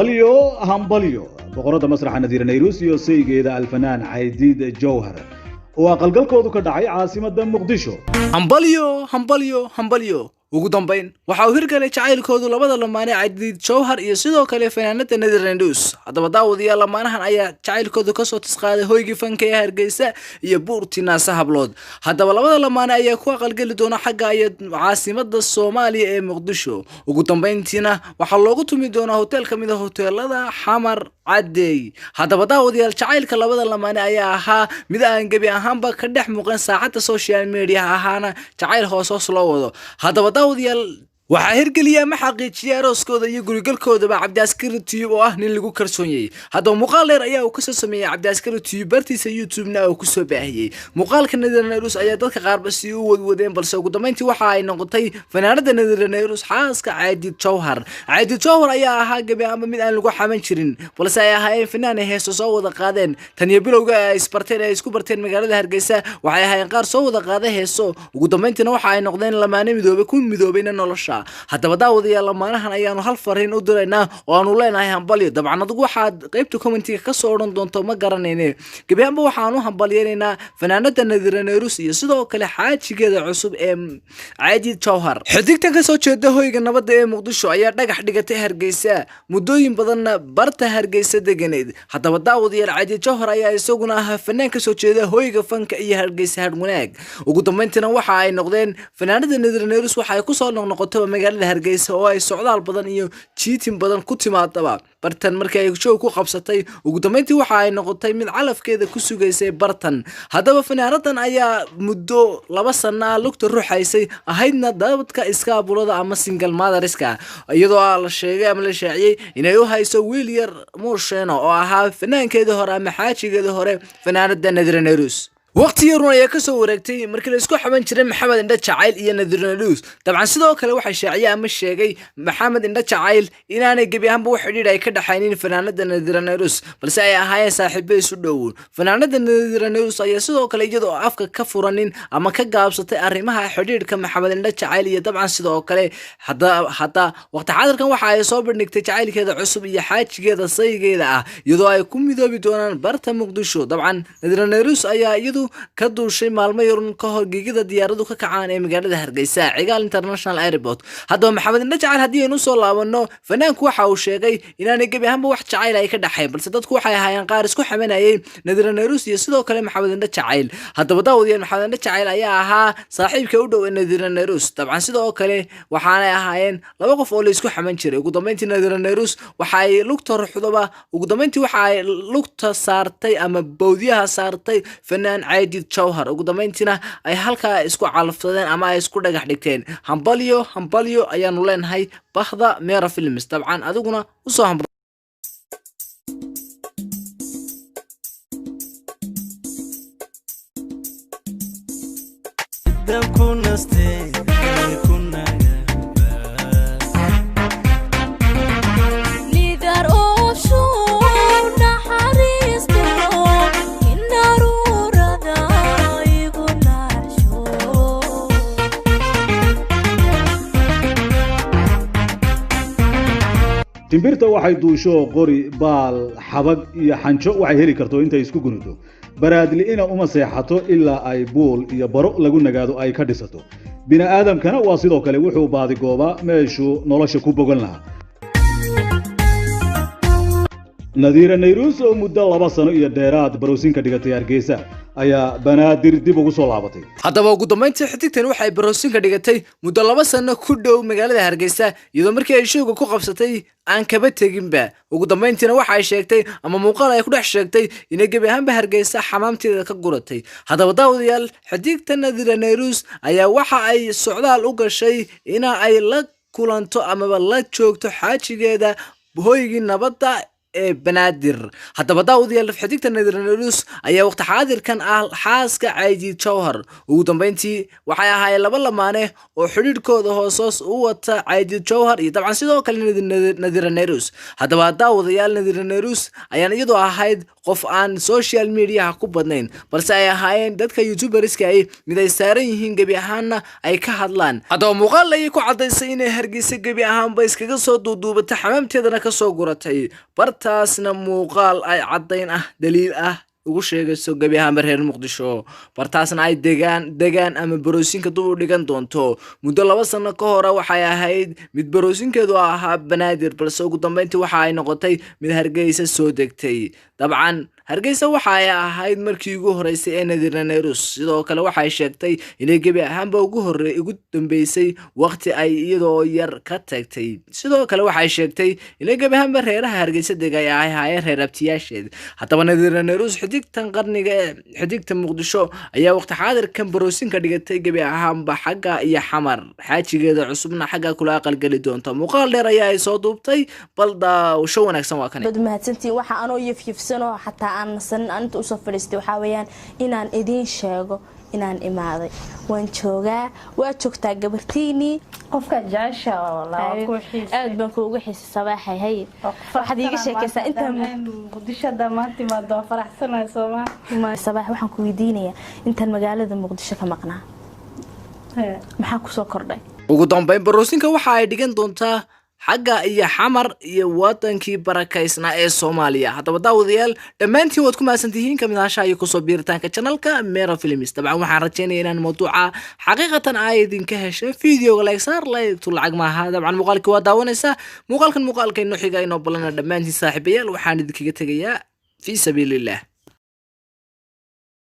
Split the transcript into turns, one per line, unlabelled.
Hambalyo, hambalyo! Boqorada masraxa Nadiira Nayrus iyo saygeeda alfanaan Caydiid Jowhar oo aqalgalkoodu ka dhacay caasimadda Muqdisho.
Hambalyo, hambalyo, hambalyo! Ugu dambayn waxa uu hirgalay jacaylkoodu labada lamaane Cadiid Jowhar iyo sidoo kale fanaanada Nadir Nayrus. Haddaba daawadayaal, lamaanahan ayaa jacaylkoodu kasoo tisqaaday hoygii fanka ee Hargeysa iyo buurtii Naasa Hablood. Haddaba labada lamaane ayaa ku aqalgeli doona xagga iyo caasimada Soomaaliya ee Muqdisho. Ugu dambayntiina waxaa loogu tumi doonaa hotel ka mid a hoteelada Xamar Cadeey. Haddaba daawadayaal, jacaylka labada lamaane ayaa ahaa mid aan gebi ahaanba ka dhex muuqan saacadda social media, ahaana jacayl hoos hoos loo wado. Haddaba daawadayaal, waxaa hirgeliya ama xaqiijiyay arooskooda iyo gurigalkoodaba Cabdiaskari Tube oo ah nin lagu kalsoon yahay. Haddaba muuqaal dheer ayaa uu kasoo sameeyey Cabdiaskari Tube, bartiisa YouTube-na uu kusoo baahiyey. Muuqaalka Nadira Nayrus ayaa dadka qaarba si u wadwadeen, balse ugu dambeyntii waxa ay noqotay fanaanada Nadira Nayrus xaaska Caadid Jowhar. Caadid Jowhar ayaa ahaa gebi ama mid aan lagu xaman jirin, balse ay ahaayeen fanaan ay heeso soo wada qaadeen tan iyo bilowga ay isbarteen, ay isku barteen magaalada Hargeysa. Waxay ahaayeen qaar soo wada qaaday heeso, ugu dambeyntiina waxa ay noqdeen lamaane midoobay, ku midoobayna nolosha. Haddaba daawadayaal, lamaanahan ayaanu hal fariin u diraynaa oo aanu leenahay hambalyo. Dabcan adigu waxaad qaybta commentiga kasoo odhan doonto ma garanayne. Gebi ahaanba waxaanu hambalyaynaynaa fanaanada Nadira Nayrus iyo sidoo kale xaajigeeda cusub ee Caadid Jowhar. Xidigtan kasoo jeeda hoyga nabadda ee Muqdisho ayaa dhagax dhigatay Hargeysa, muddooyin badanna barta Hargeysa deganeyd. Haddaba daawadayaal, Caadid Jowhar ayaa isaguna ahaa fanaan kasoo jeeda hoyga fanka iyo Hargeysa hadhwanaag. Ugu dambeyntiina waxa ay noqdeen fanaanada Nadira Nayrus waxa ay kusoo noqnoqotaba magaalada Hargeysa oo ay socdaal badan iyo jiitin badan ku timaadaba bartan. Markii ay show ku qabsatay, ugu dambeyntii waxa ay noqotay mid calafkeeda ku sugaysay bartan. Haddaba fanaanadan ayaa muddo 2 sana lugta ruxaysay, ahaydna dadka iskaabulada ama single motherska, iyadoo la sheegay ama la shaaciyey inay u hayso wiil yar Muusheeno oo ahaa fanaankeedii hore ama xaajigeedii hore fanaanada Nadira Nayrus. Waqti yarun ayaa kasoo wareegtay markii la isku xaban jiray Maxamed Indho Jacayl iyo Nadira Nayrus. Dabcan sidoo kale waxay shaaciyey ama sheegay Maxamed Indho Jacayl inaanay gebi ahaanba wax xidhiidh ay ka dhaxaynin fanaanada Nadira Nayrus, balse ay ahaayeen saaxiibo isu dhowoon. Fanaanada Nadira Nayrus ayaa sidoo kale iyadoo afka ka furanin ama ka gaabsatay arrimaha xidhiidhka Maxamed Indho Jacayl iyo dabcan sidoo kale hadda waqti xaadirkan waxa ay soo bandhigtay jacaylkeeda cusub iyo xaajigeeda saygeeda ah, iyadoo ay ku midoobi doonaan barta Muqdisho. Dabcan Nadira Nayrus ayaa iyadu ka duushay maalmo yarun ka hor gegida diyaaradu ka kacaan ee magaalada Hargeysa, Cigaal International Airport. Haddaba Maxamed Indho Jacayl haddii aynu usoo laabano, fanaanku waxa uu sheegay inaanay gebi ahaanba wax jacayl ay ka dhaxayn, balse dadku waxay ahaayeen qaar isku xamanayay Nadira Nayrus iyo sidoo kale Maxamed Indho Jacayl. Haddaba daawadayaal, Maxamed Indho Jacayl ayaa ahaa saaxiibka u dhow ee Nadira Nayrus. Dabcan sidoo kale waxaanay ahaayeen laba qof oo la isku xaman jiray. Ugu dambeyntii Nadira Nayrus waxa ay lugta ruxdaba, ugu dambeyntii waxa ay lugta saartay ama bowdyaha saartay fanaan Caadid Jowhar. Ugu dambeyntiina ay halkaa isku calafsadeen ama ay isku dhagax dhigteen. Hambalyo, hambalyo ayaanu leenahay bahda Mera Films. Dabcan adiguna usoo hambal.
Ku nastay ku nagaanba.
Nidar ooshu naxariisto inaruurada igu naaxsho.
Timbirta waxay duusho qori, baal, xabag iyo xanjo waxay heli karto intay isku gunuto. Baraadli'ina uma seexato ilaa ay buul iyo baro lagu nagaado ay ka dhisato. Bini'aadamkana waa sidoo kale, wuxuu baadigoobaa meeshuu nolosha ku bogan lahaa. Nadiira Nayrus oo muddo 2 sano iyo dheeraad baroosinka dhigatay Hargeysa ayaa Banaadir dib ugu soo laabatay.
Haddaba ugu dambeyntii xidigtan waxay baroosinka dhigatay muddo 2 sano ku dhow magaalada Hargeysa, iyadoo markii ay showga ku qabsatay aan kaba teginba. Ugu dambeyntiina waxa ay sheegtay ama muuqaal ay ku dhex sheegtay inay gebi ahaanba Hargeysa xamaamteeda ka guratay. Haddaba daawadayaal, xidigta Nadira Nayrus ayaa waxa ay socdaal u gashay ina ay la kulanto amaba la joogto xaajigeeda hoygii nabadda ee Banaadir. Haddaba daawadayaal, xidigta Nadira Nayrus ayaa waqti xaadirkan ah xaaska Caydid Jowhar. Ugu dambeyntii waxay ahaayeen laba lamaane oo xidhiidhkooda hoosoos u wata Caydid Jowhar iyo dabcan sidoo kale Nadira Nayrus. Haddaba daawadayaal, Nadira Nayrus ayaan iyadoo ahayd Qof aan social mediaha ku badnayn, balse ay ahaayeen dadka youtuberska ay mid ay saaran yihiin gebi ahaanna ay ka hadlaan. Haddaba muuqaal ayay ku caddaysay inay Hargeysa gebi ahaanba iskaga soo duuduubatay, xamaamteedana kasoo guratay. Bartaasna muuqaal ay caddayn ah, daliil ah ugu sheegayso gebi ahaanba reer Muqdisho, bartaasna ay degaan degaan ama baroosinka dub u dhigan doonto. Muddo 2 sano ka hore waxay ahayd mid baroosinkeedu ahaa Banaadir, balse ugu dambeyntii waxa ay noqotay mid Hargeysa soo degtay. Dabcan Hargeysa waxa ay ahayd markii ugu horeysay ee Nadiir Nayrus. Sidoo kale waxay sheegtay inay gebi ahaanba ugu hore ugu dambeysay waqti ay iyadoo yar ka tagtay. Sidoo kale waxay sheegtay inay gebi ahaanba reeraha Hargeysa degay ay ahaayeen reer abtiyaasheed. Haddaba Nadiir Nayrus, xidigtan qarniga ee xidigta Muqdisho, ayaa waqti xaadirkan baroosinka dhigatay gebi ahaanba xagga iyo Xamar, xaajigeeda cusubna xagga kula aqalgeli doonta. Muuqaal dheer ayaa ay soo duubtay, bal daawasho wanaagsan, waa kan.
Bad mahadsantiin. Waxa anoo yafyafsanoo xataa aan nasanin aan inta usoo fadhiistay waxaa weeyaan inaan idiin sheego inaan imaaday. Waan joogaa, waa joogtaa gabartiinii.
Qofkaad jeceshaa walaa waa ku xiisay.
Aad baan kuugu xiisay, Sabaaxay. Hay, waxaad iiga sheekaysaa intaan
Muqdisho haddaa maanta imaado waa faraxsanahay, soomaa?
Sabaax, waxaan ku weydiinayaa, intaan magaalada Muqdisho ka maqnaa maxaa kusoo kordhay?
Ugu dambeyn baroosinka waxa ay dhigan doontaa xagga iyo Xamar iyo wadankii barakaysnaa ee Soomaaliya. Haddaba daawadayaal, dhammaantiin waad ku mahadsantihiin kamid ahaanshaha iyo kusoo biiritaanka channelka Mero Films. Dabcan waxaan rajeynaya inaan mawduuca xaqiiqatan ay idinka heshay. Videoga like saar, like lacag maaha. Dabcan muuqaalkii waa daawanaysaa. Muuqaalkan muuqaalka inoo xiga inoo balana, dhammaantiin saaxiibayaal waxaan idinkaga tegayaa fi sabiilillah.